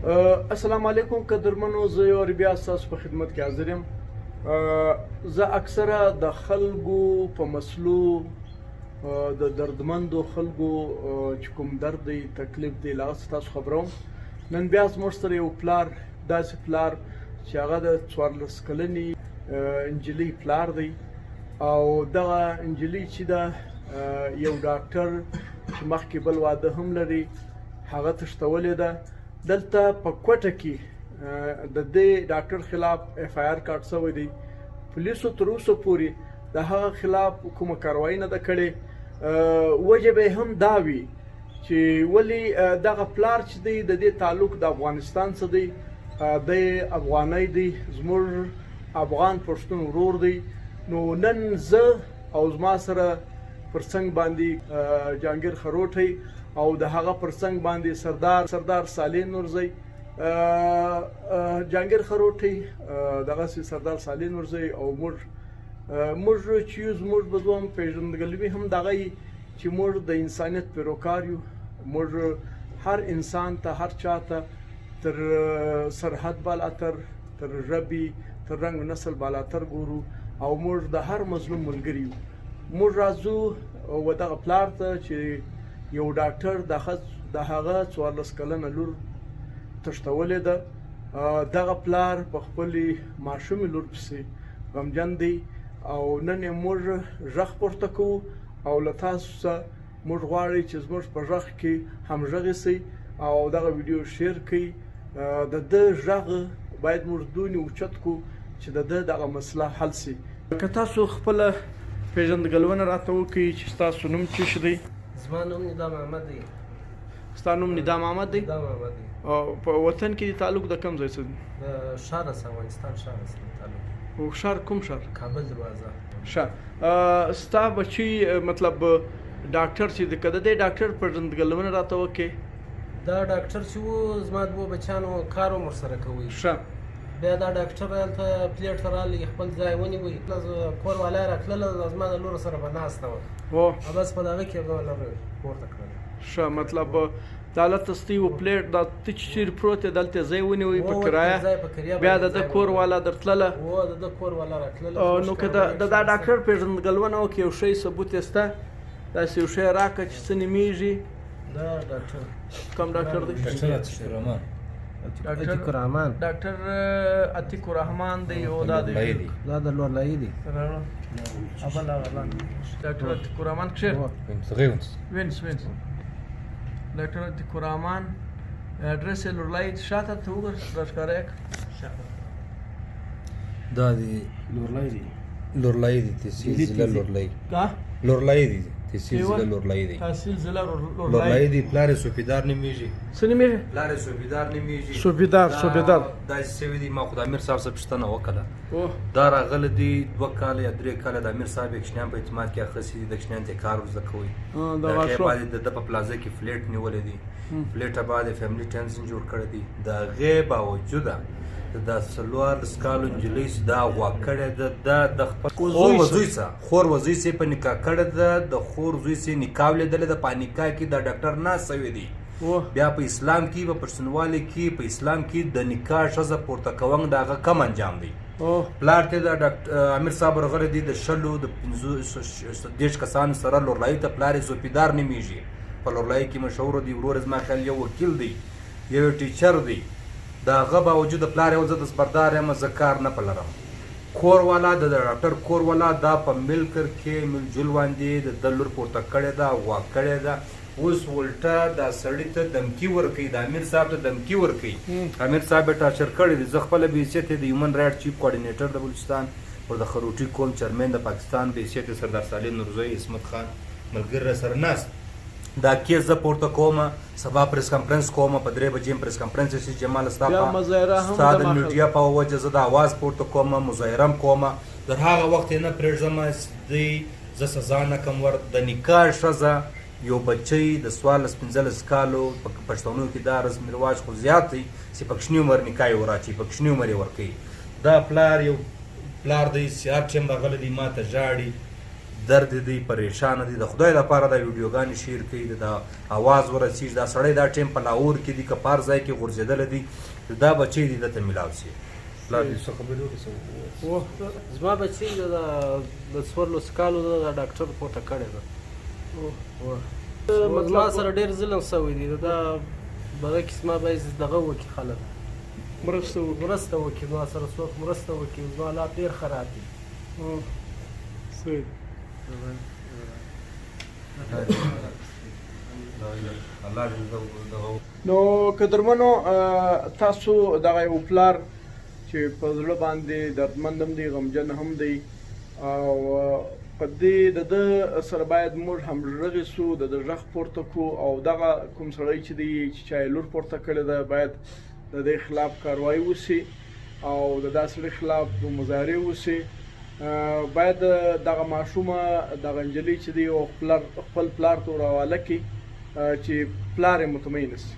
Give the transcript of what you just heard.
السلام علیکم قدرمنو، زه یو وار بیا ستاسو په خدمت کې حاضر یم. زه اکثره د خلکو په مسلو، د دردمندو خلکو چې کوم درد دی، تکلیف دی، له هغه څخه تاسو خبروم. نن بیا زموږ سره یو پلار، داسې پلار چې هغه د 14 کلنې نجلۍ پلار دی، او دغه نجلۍ چې ده یو ډاکټر چې مخکې بل واده هم لري هغه تښتولې ده. دلته په کوټه کې د دې ډاکټر خلاف اف آی آر کارت شوی دی. پولیسو تر اوسه پورې د هغه خلاف کومه کاروایی نه ده کړې. وجه به هم دا وي چې ولی دغه پلار چې دی د دې تعلق د افغانستان څخه دی، دی افغانی دی، زموږ افغان پښتون ورور دی. نو نن زه او زما سره پر څنګ باندې جهانګیر خروټی او د هغه پر څنګ باندې سردار صالح نورزی، جهانګیر خروټی، دغسې سردار صالح نورزی او موږ چې یو زموږ به زوم پېژندګلوي هم دغه یي چې موږ د انسانیت پیروکار یو. موږ هر انسان ته، هر چا ته تر سرحد بالاتر، تر ژبې، تر رنګ و نسل بالاتر ګورو، او موږ د هر مظلوم ملګري یو. موږ راځو و دغه پلار ته چې یو ډاکټر د هغه 14 کلنه لور تښتولې ده. دغه پلار په خپلې ماشومې لور پسې غمجن دی، او نن یې موږ غږ پورته کوو او له تاسو څخه موږ غواړئ چې زموږ په غږ کې همغږي سئ او دغه ویډیو شیر کړئ. د ده غږ باید موږ دونې اوچت کړو چې د ده دغه مسله حل سي. که تاسو خپله پېژندګلونه راته وکړئ چې ستاسو نوم څه شي دی؟ زما نوم ندا محمد دی. ستا نوم ندا محمد دی؟ ندا محمد دی. او په وطن کې دې تعلق د کوم ځای څخه دی؟ د ښار څخه، افغانستان ښار څخه تعلق. او ښار کوم ښار؟ کابل دروازه. ښه، ستا بچی مطلب ډاکټر چې دی، که د دې ډاکټر پېژندګلونه راته وکړې؟ دا ډاکټر چې و زما دوو بچیانو کار هم ورسره کوي. ښه. بیا دا ډاکټر هلته پلیټ ته راغلی، خپل ځای ونیوی، کور والا یې راتلله، زما د لور سره به ناسته وه. او بس په دغه کې یې زما لور پورته کړله. ښه، مطلب دا هلته ستی و پلیټ، دا ته چې چېرې پروت یې دلته یې ځای ونیوی په کرایه، بیا د ده کور والا درتلله؟ هو، د ده کور والا راتلله. نو که د دا ډاکټر پېژندګلونه وکړې، یو ښی ثبوت یې شته، داسې یو شی راکړه چې څه نومېږي؟ دا ډاکټر کوم ډاکټر دی؟ ډاکټر عتیق الرحمن. عتیق الرحمن. ډاکټر عتیق الرحمن دی. او دا دی دا د لورلایي دی. ډاکټر عتیق الرحمن کښېر وینس وینس. ډاکټر عتیق الرحمن اډرس یې لورلایي شاته ته وګوره، راښکاره یې کړه. دا دی لورلایي دی. لورلایي دی، تحصیل ضلع لورلایي. لورلایي دی، تحصیل ضلع لورلایي دی. تحصیل ضلع لورلایي دی. پلار یې صوفیدار نومېږي. څه نومېږي؟ پلار یې صوفیدار نومېږي. صوفیدار، صوفیدار. داسې سوي دي، ما خو د امیر صاحب څخه پوښتنه وکړه. دا راغلی دی 2 کاله یا 3 کاله د امیر صاحب یې کوچنیان په اعتماد کې اخیستي دي، د کوچنیان ته کار ورزده کوي. د هغې بعد د ده په پلازه کې فلیټ نیولی دی، فلیټ بعد یې فیملي ټینشن جوړ کړی دی. د هغې باوجوده د 14 کالو نجلۍ چې دا غوا کړې ده، دا د خپل خور و زوی څخه په نکاح کړې ده، د خور زوی څخه نکاح لیدلې ده. په نکاح کې دا ډاکټر ناست شوی دی. بیا په اسلام کې، په پښتونوالي کې، په اسلام کې د نکاح ښځه پورته کوونګ د هغه کم انجام دی. پلار ته د ډاکټر امیر صاحب ورغلی دی د 20 د 35 کسانو سره لورلایي ته. پلار یې زوفیدار نومېږي، په لورلایي کې مشهور دی. ورور یې زما خیال یو وکیل دی، یو ټیچر دی. د هغه باوجود پلار یې وویل زه دستبردار یم، زه کار نه په لرم. کور والا د ډاکټر کور والا دا په ملکر کې ملجول باندې د ده لور پورته کړې ده، غوا کړې ده. اوس الټه دا سړي ته دمکي ورکوي، د امیر صاحب ته دمکي ورکوي. امیر صاحب یې ټارچر کړی دی. زه خپله بې حیثیت د هیومن رایټ چیف کوارډینیټر د بلوچستان او د خروټي قوم چیرمن د پاکستان بې حیثیت سردار صالح نورزی عصمت خان ملګري را سره ناست. دا کیس زه پورته کوم، سبا پریس کانفرنس کوم، په 3 بجې پریس کانفرنس شي. جمال ستا د میډیا په وجه زه د اواز پورته کوم، مظاهره هم کوم. تر هغه وخت یې نه پرېږدم دی زه سزا نه کوم ور. د نکاح ښځه یو بچی د 14 15 کالو په پښتنو کې دا رسم رواج خو زیات دی چې په کوچني عمر نکاح یې وراچوي، په کوچني عمر یې ورکوي. دا پلار یو پلار دی چې هر ټایم راغلی دی ما ته ژاړي. درد دی، پریشان دی. د خدای لپاره دا ویډیوګانې شیر کړئ، دا اواز ورسیږي. دا سړی دا ټیم په لاهور کې دی که په هر ځای کې غورځېدلی دی، دا بچی دی ده ته میلاو شي. پلار دې څه خبرې وکړې؟ زما بچی د 14 کالو ده، دا ډاکټر پورته کړې ده. زما سره ډېر ظلم سوی دی. دا بغه کې زما باید دغه وکړي، خلک مرسته وکړي، مرسته وکړي، زما سره څوک مرسته وکړي. زما حالات ډېر خراب دي. صحیح. الله دې دغه. نو قدرمنو تاسو دغه یو پلار چې په زړه باندې دردمند هم دی، غمجن هم دی، او په دې د ده سره باید موږ همغږي سو، د ده غږ پورته کړو. او دغه کوم سړی چې دی چې چا یې لور پورته کړې ده، باید د دې خلاف کاروایی وسي او د دا سړي خلاف مظاهرې وسي. باید دغه ماشومه، دغه نجلۍ چې دی، او خپل پلار ته ورحواله کړي چې پلار یې مطمئن سي.